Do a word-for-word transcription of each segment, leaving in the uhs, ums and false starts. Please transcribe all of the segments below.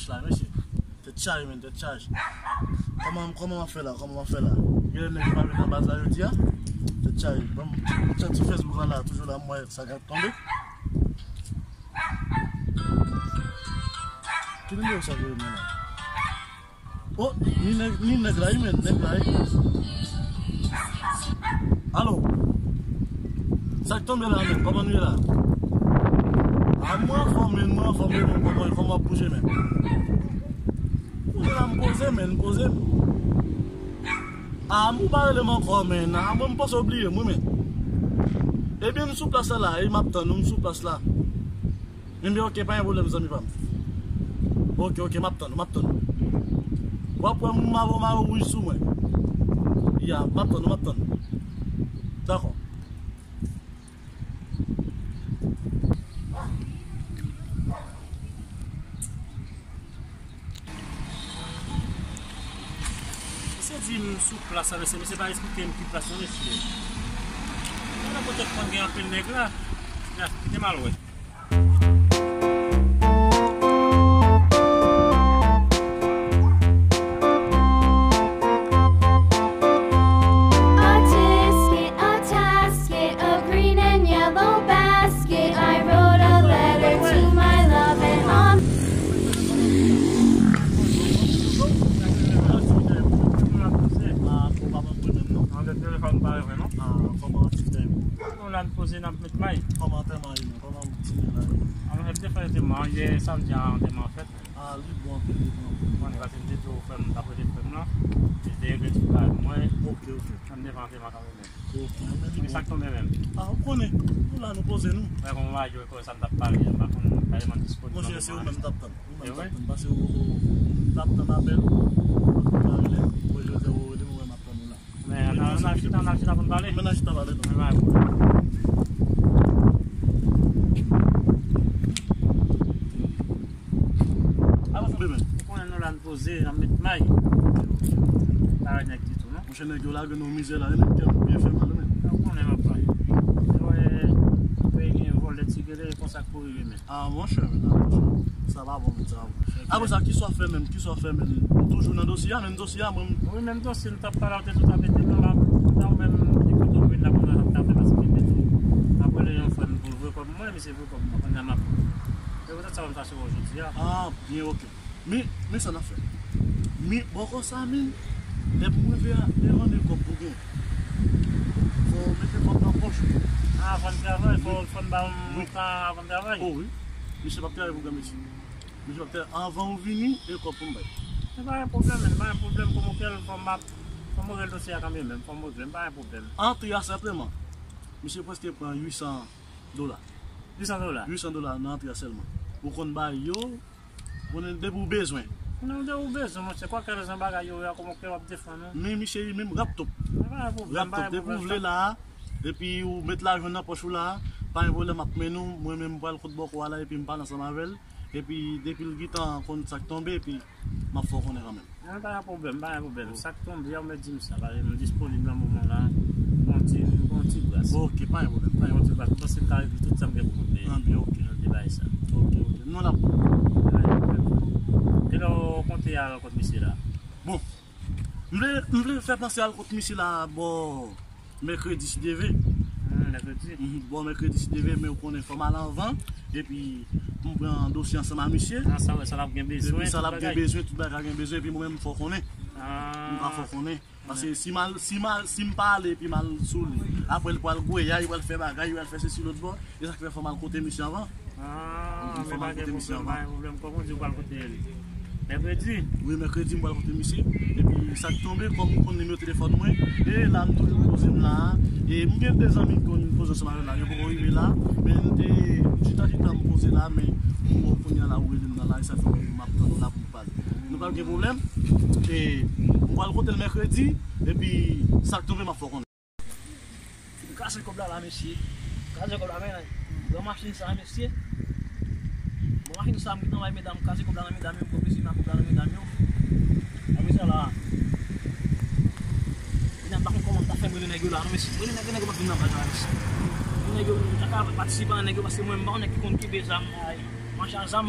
la, mesye. Tèt chaje, men, tèt chaje. Kòman, kòman m ap fè la? Kòman m ap fè la? Gen nèg yo pa vin nan baz la jodi a? Tèt chaje. Bon, m tchèk sou Facebook la, la, toujou la, m wè sa k ap tonbe. Ki nimewo sa k rele mwen la? Oh, ni nèg, ni nèg la, wi, men, nèg la, wi. Alo? Sa k tonbe la, men? Kòman nou ye la? A, mwen anfòm, men, mwen anfòm, men, kòman, kòman w ap bouje, men? Kounye la, m poze, men, m poze, men. A, m pa rele m ankò, men. A, mwen, m panse w bliye m, wi, men. Ebyen, m sou plas la, la, e m ap tann ou, m sou plas la. Enben, oke, pa gen pwoblèm, zanmi pa m. Oke, oke, m ap tann ou, m ap tann ou. W ap wè m mare, mare wouj sou mwen. Ya, m ap tann ou, m ap tann ou. Dakò. Misye di m sou plas la, mesye, misye pa esplike m ki plas non, mesye. Ala kote k konn gen anpil nèg la. Ya, kite m al wè. A tisket, a tasket, a green and yellow basket. I wrote a letter to my love and on Anlè telefòn pa revè non. Kòman aktivite yo? Nou la n poze n ap met may. Kòman antèman ye menm? Kòman ti nèg la ye? Anlè m te fè antèman yè samdi a, antèman fèt. A, li bon anpil, li bon anpil. Mwen, paske m te di w frè m, m t ap rele frè m lan. Li te regle tout bagay pou mwen. Oke, oke. Mwen devan antèman kanmenm. Oke, men li bon. Sa k tonbe menm? A, ou konnen. Nou la, nou poze nou. Mwen, kòm mwen pa jwe kò sa m t ap pale, m pa konn tèlman disponib nan moman an. Monchè, se ou menm m t ap tann. Ou menm m t ap tann. Paske ou, ou, m t ap tann apèl ou. Ou pa rele. Mwen, jodi a, ou rele m, ou wè m ap tann ou la. Men, ann al chita, ann al chita pou n pale. Men n al chita pale, non. Men, pa gen pwoblèm. Avanse, bebe. Ou konnen nou la n poze, n ap met may. Pa wè nèg ditou, non. Monchè, nèg yo lage nou mizè la, wi, men kè nou byen fè mal, wi, men. Ou konnen, papa. Lè w wè, lè w wè gen vòlè ti gele, e konsa k pou rive, men. A, monchè, men, a, monchè. Sa pa bon, men, sa pa bon. Apre sa, kisa w fè menm? Kisa w fè menm? Ou toujou nan dosye a, menm dosye a, mwen. Wi, menm dosye, nou t ap pale, ou te sot ap ete nan la, nan ou menm, ki kote w vin la, pou nou t ap fè, paske m te di w, m ap rele yon frè m pou l voye kòb mwen, misye voye kòb mwen, kounye a m ap. Se poutèt sa m fache wè w jodi a. A, byen, oke. Men, men sa n ap fè. Men, bò konsa menm, lè pou mwen rive a, devan de kòb pou gen. Fò w mete kòb nan pòch ou. A, avan n travay, fò, fò n ba w yon tan avan n travay. O wi. Misye p ap travay pou granmesi. Misye p ap travay. Anvan ou vini, e kòb pou m bay. Se pa yon pwoblèm, men pa yon pwoblèm, kòm ou kwè l, fò m ap, fò m rele dosye a kanmenm, fò m regle, pa yon pwoblèm. Antre a senpleman. Misye prèske pran uit san dola. Uit san dola? Uit san dola nan antre a sèlman. Ou konn bay yo, konnen depi w bezwen. Non, depi w bezwen, monchè, kwakèljan bagay yo ye a, kòman w ap defann ou? Men misye li menm rap top. Rap top. Depi w vle la a, epi ou met lajan nan pòch ou la a, pa gen pwoblèm, m ap mennen w, mwen menm m pral kot bòkò a la, epi m pale ansanm avè l. Epi depi l gentan konn sa k tonbe, epi m ap fè w konnen kanmenm. Non, pa gen pwoblèm, pa gen pwoblèm. Sa k tonbe a, ou mèt di m sa, paske m disponib nan moman la. Bon ti, bon ti bras. Oke, pa gen pwoblèm, pa gen pwoblèm. Bon ti bras, m panse m ka regle tout sa m gen pou m regle. Anben, oke. Nan deba sa. Oke, oke. Non, l ap bon. Pa gen pwoblèm. Kilè w konte al kot misye la? Bon, m vle, m vle fè panse al kot misye la, bò. Mèkredi, si Dye vle. Hmm, mèkredi. Mhm, bon, mèkredi, si Dye vle, men ou konnen fò m al anvan. Epi, pou m pran dosye ansanm a misye. Nan sa, sa l ap gen bezwen, epi sa l ap gen bezwen, tout bagay gen bezwen, epi mwen menm, fò w konnen. M pa fè w konnen. Paske si m al, si m al, si m pa ale, epi m al sou li, apre l pral gweyay, pral fè bagay, pral fè sesi lòt bò. E sa k fè fò m al kote misye anvan. Ah, men pa gen pwoblèm, pa gen pwoblèm. Kòman w di w pral kote l? Mèkredi? Wi, mèkredi, m pral kote misye. Epi, sa k tonbe, kòm ou konn nimewo telefòn mwen, e la, m toujou poze m la a. E m gen de zanmi k konn poze ansanm avè m la, yo poko rive la. Men m te chita, chita, m poze la, men m wè w kounye a la, ou rele m nan la, e sa fè m ap tann ou la pou m pale. Nou p ap gen pwoblèm. E m pral kote l mèkredi, epi sa k tonbe, m ap fè w konnen. M kraze kòb la la, mesye. M kraze kòb la, men, gran machin sa, mesye. Bon, machin sa, m gentan bay medam, m kraze kòb la nan medam yo, m pran plezi nan kòb la nan medam yo. Apre sa la, medam pa konn kòman m ta fè m rele nèg yo la, non, mesye. M rele nèg yo, nèg yo p ap vin nan baz la, mesye. Nèg yo, m ta ka patisipe a nèg yo, paske mwen, m pa yon nèg ki konn kenbe zam, ay, mache a zam.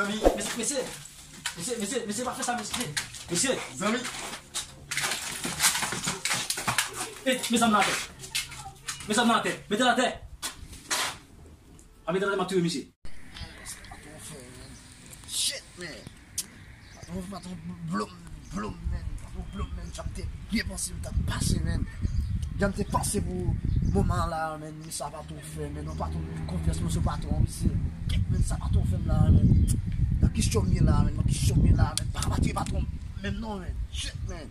Zanmi. Mesye, mesye, mesye, mesye, mesye, pa fè sa, mesye. Mesye. Zanmi. Eh, met zam nan atè. Met zam nan atè. Mete l atè. A mete l atè, m ap touye misye. Shit, man. Patwon, patwon, blom, blom, man. Patwon, blom, man. Jan m te byen panse m t ap pase, man. Jan m te panse pou moman la, man. Men sa patwon fè, man. Non, patwon, konfyans mwen sou patwon, misye. Kèt, man, sa patwon fè m la, man. Nan ki chòm ye la, man. Nan ki chòm ye la, man. Pa ka pa touye patwon menm non, man. Shit, man.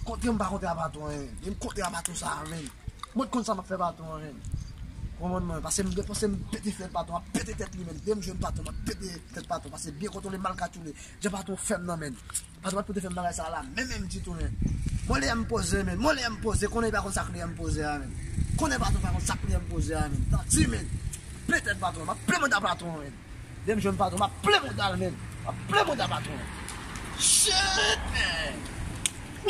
Kontre m pa kontre a patwon, man. E m kontre a patwon sa, man. Mwen t konn sa m ap fè patwon an, men. Konprann mwen, paske m depanse m pete tèt patwon, m ap pete tèt li, men. Depi m jwenn patwon, m ap pete tèt patwon, paske byen kontwole mal kalkile. Jan patwon fè m nan, men. Patwon pa t pote fè m bagay sa la, menm, menm ditou, men. Mwen lè m poze, men. Mwen lè m poze, konnen li pa konn sa k lè m poze a, men. Konnen patwon pa konn sa k lè m poze a, men. Tanti, men. Pete tèt patwon, m ap plen mouda patwon, men. Depi m jwenn patwon, m ap plen mouda l, men. M ap plen mouda patwon. Shit, man. A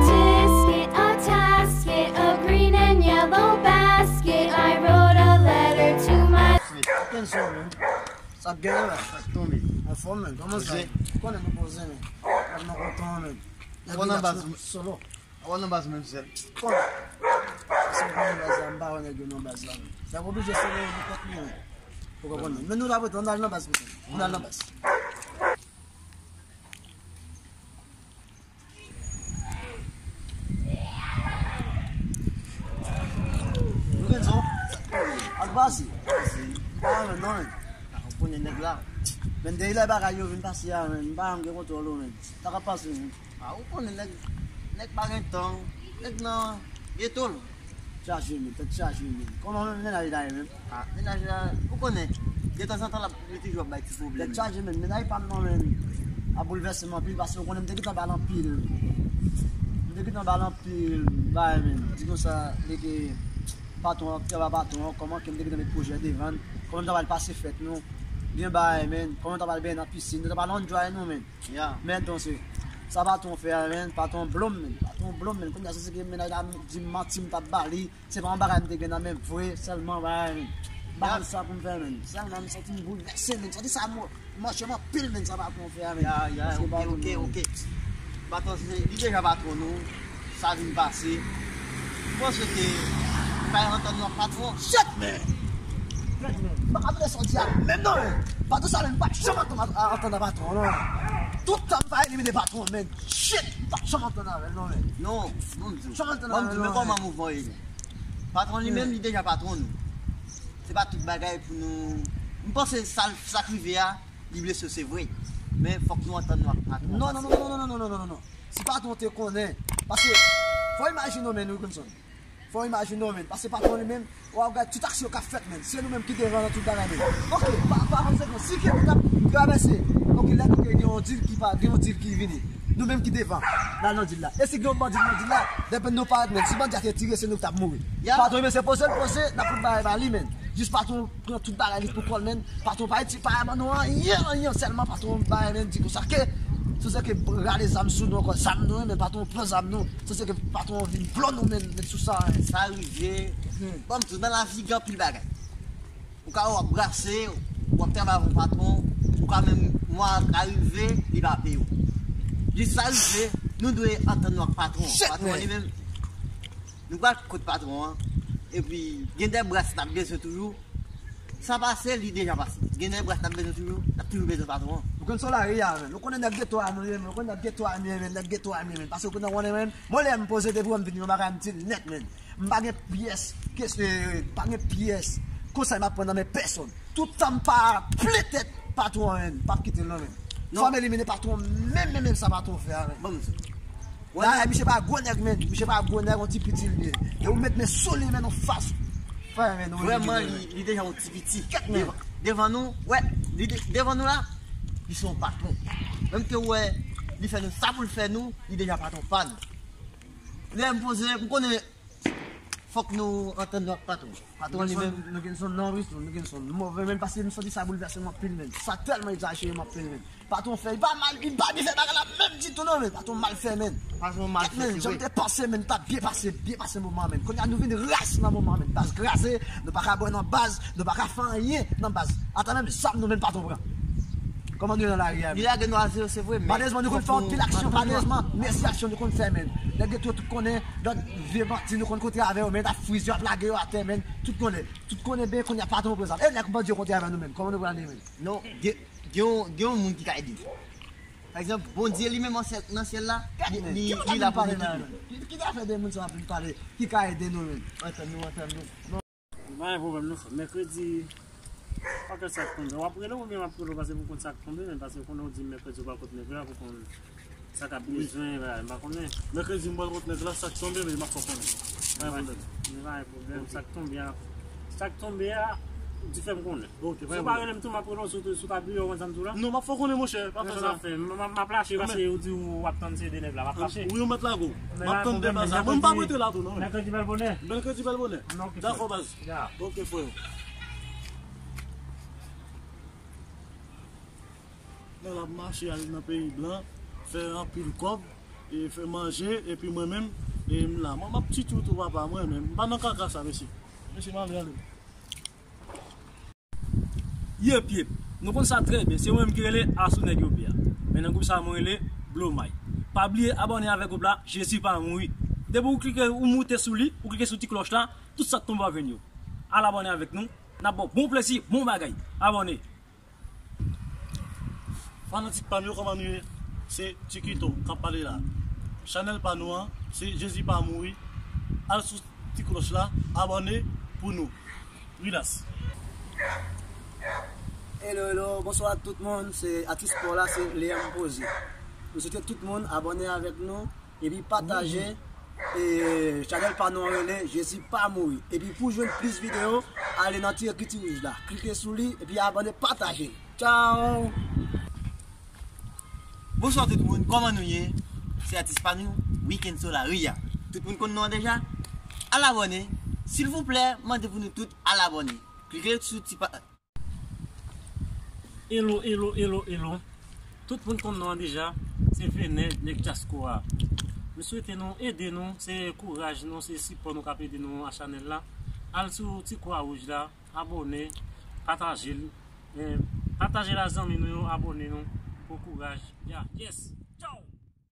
tisket, a tasket, a green and yellow basket. I wrote a letter to my Okenn son, men. Sa ap genyen la. Sa ap tonbe. Anfòm, men. Kòman sa? Poze. Konnen nou poze, men. Nèg nan kontan, men. Nèg nan baz, solo. Ou nan baz menm sèl. Konnen. Se pou nan baz la, m pa wè nèg yo nan baz la, men. Nèg oblije solo pou kont li, men. Ou konprann, men. Men nou la, pote, ann al nan baz, pote. Ann al nan baz. Nou gen zon. Al pase. M pa renmen non, men. Ou konnen nèg la. Men depi lè bagay yo vin pase a, men, m pa janm gen kontwòl ou, men. Sa k ap pase, men? A, ou konnen nèg, nèg pa gen tan. Nèg nan geto l. Chaje, men, tèt chaje, men. Kòman menm mennaj la ye menm? A, mennaj la, ou konnen. Detanzantan l ap, li toujou ap bay ti pwoblèm. Tèt chaje, men. Mennaj pa m non, men. Ap boulvèse m anpil, paske ou konnen m te gentan ba l anpil. M te gentan ba l anpil bagay, men. Di konsa, li ke patwon an, travay patwon an, kòman ke m te gentan met pwojè devan l, kòman m ta pral pase fèt nou, byen bagay, men, kòman m ta pral benyen nan pisin, nou ta pral enjoy nou, men. Men, atann, se sa patwon fè a, men, patwon blòm, men, patwon blòm, men, kounye a, se ke mennaj la di m manti m t ap ba li, se pa yon bagay m te gen nan men vre, sèlman, bagay, men, m pa konn sa pou m fè, men, sèlman, m santi m boulvèse, men, m santi sa, mò, Manje m anpil, men, sa patwon fè a, men. Ya, ya, oke, oke, oke. Patwon, se, li deja patwon nou. Sa vin pase. M panse ke pa antann nou ak patwon. Shit, men! Shit, men! M pa ka tande sa w di a menm non, men. Patwon sa, men, m p ap janm antann, antann ak patwon, non. Tout tan m pa elimine patwon, men. Shit! M p ap janm antann avè l, non, men. Non, ban m di w. Janm antann avè l, non, men. Ban m di w, men kòman mouvman ye, men. Patwon li menm, li deja patwon nou. Se pa tout bagay pou nou. M panse sa, sa k rive a, li blese w, se vre. Men fòk nou antann nou ak patwon. Non, non, non, non, non, non, non, non, non, non. Si patwon te konnen, paske, fò w imajine w, men, Wilkinson. Fò w imajine w, men. Paske patwon li menm, w ap gade tout aksyon k ap fèt, men. Se nou menm ki devan nan tout bagay, men. Oke, pa, pa konsekans. Si ke nou t ap travèse, oke, lè nou gen yon dil ki pa, gen yon dil ki vini. Nou menm ki devan, n al nan dil la. E si gen yon bandi nan dil la, depi nou parèt, men, si bandi a te tire, se nou ki t ap mouri. Ya. Patwon, men, se poze l poze, n ap fout bagay ba li, men. Jis patwon pran tout bagay li pou kò l, men. Patwon pa iti, pa ban nou anyen, anyen, sèlman patwon bay, men, di konsa ke, sou se ke rale zam sou nou ankò, zam nou, men patwon pran zam nou, sou se ke patwon vin vlo nou, men, men sou sa, men. Sa rive, ban m di w, nan lavi gen anpil bagay. Ou ka wè w ap brase, w ap travay avè yon patwon, ou ka menm, mwa ka rive, li pa peye w. Jis sa rive, Nou dwe antann nou ak patwon an. Patwon an li menm, nou pral kot patwon an. Epi, gen de bras n ap bezwen toujou. Sa pase, li deja pase. Gen de bras n ap bezwen toujou, n ap toujou bezwen patwon an. Nou konn sa lari a, menn. Nou konnen nèg geto a nou ye, menn. Nou konnen nèg geto a nou ye, menn. Nèg geto a nou ye, menn. Paske ou konnen, menn, mwen lè m poze depi w wè m vini, yon bagay m di l nèt, menn. M pa gen pyès, kes-, eh, pa gen pyès konsèy m ap pran nan men pèsonn. Toutan m pa ple tèt patwon an, menn, m p ap kite l non, menn. Fò m elimine patwon menm, menm, menm sa patwon fè a, menn. Ban m sa. Dayè, misye pa gwo nèg, menn. Misye pa gwo nèg, yon ti piti l ye. E ou met men sou li, menn, yon fas. Frè, menn, ou vrèman, li, li deja yon ti piti. Kèt, menn. Devan, devan nou, wè, li de-, devan nou la, li se yon patwon. Menm ke w wè, li fè nou sa pou l fè nou, li deja patwon pa nou. Lè m poze, m konnen fòk nou antann nou ak patwon. Patwon li menm. Nou gen son non ris, nou gen son move menm, paske m santi sa boulvèse m anpil menm. Sa tèlman egzajere m anpil menm. Patwon fè, li pa mal, li pa byen fè bagay la menm ditou non menm. Patwon mal fè menm. Patwon mal fè, se vre. Jan m te panse menm, ta byen pase, byen pase moman menm. Kounye a nou vin ras nan moman menm. Baz kraze, nou pa ka bwè nan baz, nou pa ka fè anyen nan baz. Ata menm zam nou menm patwon pran. Kòman nou ye nan lari a menm? Li lage nou a zewo, se vre, men malerezman, nou konn fè anpil aksyon, malerezman, mèsi aksyon nou konn fè menm. Nèg geto tout konnen, lòt vye bandi nou konn kontre avè yo, men t ap friz yo, ap lage yo atè, men tout konnen. Tout konnen byen kounye a patwon prezan. E nèg bandi yo kontre avè nou menm, kòman nou pral ye menm? Non, gen, gen yon, gen yon moun ki ka ede nou. Pa egzanp, Bondye li menm an syèl, nan syèl la, li, li, li la pou nou tout menm. Ki, ki afè de moun sa w ap vin pale, ki ka ede nou menm? Antann nou, antann nou. Pa gen pwoblèm, nou fè. Mèkredi, pa kè sa k tonbe. W ap rele m oubyen m ap rele w, paske pou konn sa k tonbe, men paske konnen w di m mèkredi w pral kot nèg la, pou konn sa k ap bezwen, bagay, m pa konnen. Mèkredi, m pral kot nèg la, sa k tonbe, men m ap fè w konnen. Pa gen pwoblèm. Men pa gen pwoblèm, sa k tonbe a, sa k tonbe a, di fè m konnen. Ok, pa gen pwoblèm. Si w pa rele m tou, m ap rele w, si w ta bliye, w konn sa m di w la? Non, m ap fè w konnen, monchè, pa fè sa. M ap lache, paske ou di w ap tann se de nèg la, m ap lache. Wi, ou mèt lage w. M ap tann de baz la. Bon, m pa rete la tou, non. Mèkredi bèl bonè. Mèkredi bèl bonè. Dakò, baz. Ok, frè. Nan l ap mache al nan peyi blan, fè anpil kòb, e fè manje, epi mwen menm, e m la. Mwen, m ap tchitchou tou, papa, mwen menm. M pa nan kaka sa, mesye. Mesye, m ale, ale. Yep, yep. Nou konn sa trè byen. Se mwen menm ki rele Asou Nèg Yo Pè a. Men nan gwoup sa a, mwen rele Blomay. Pa bliye abòne avèk gwoup la, Jezi pa mouri. Depi ou klike, ou moute sou li, ou klike sou ti klòch la, tout sa k tonbe ap jwenn yo. Al abòne avèk nou. N ap ba w bon plezi, bon bagay. Abòne. Fanatik pa m yo, kòman nou ye? Se Tikito k ap pale la. Chanèl pa nou an, se Jezi pa mouri. Al sou ti klòch la, abòne pou nou. Rilas. Hello, hello, bonswa tout moun. Se atis pa w la, se Leandre Posé. Nou swete tout moun abòne avèk nou. Epi pataje, e, chanèl pa nou an rele Jezi pa mouri. Epi pou jwenn plis videyo, ale nan ti ekriti wouj la. Klike sou li, epi abòne, pataje. Tchao! Bonswa tout moun, kòman nou ye? Se atis pa nou, Weekend Solari a. Tout moun konn non an deja? Al abòne. Silvouplè, mande pou nou tout al abòne. Klike sou ti pa, Hello, hello, hello, hello. Tout moun konn non an deja, se Venè, nèg dyaspora. M swete nou ede nou, se kouraj nou, se sipò nou k ap ede nou a chanèl la. Al sou ti kwa wouj la, abòne, pataje l. Eh, pataje l a zanmi nou yo, abòne nou pou kouraj. Ya, yes.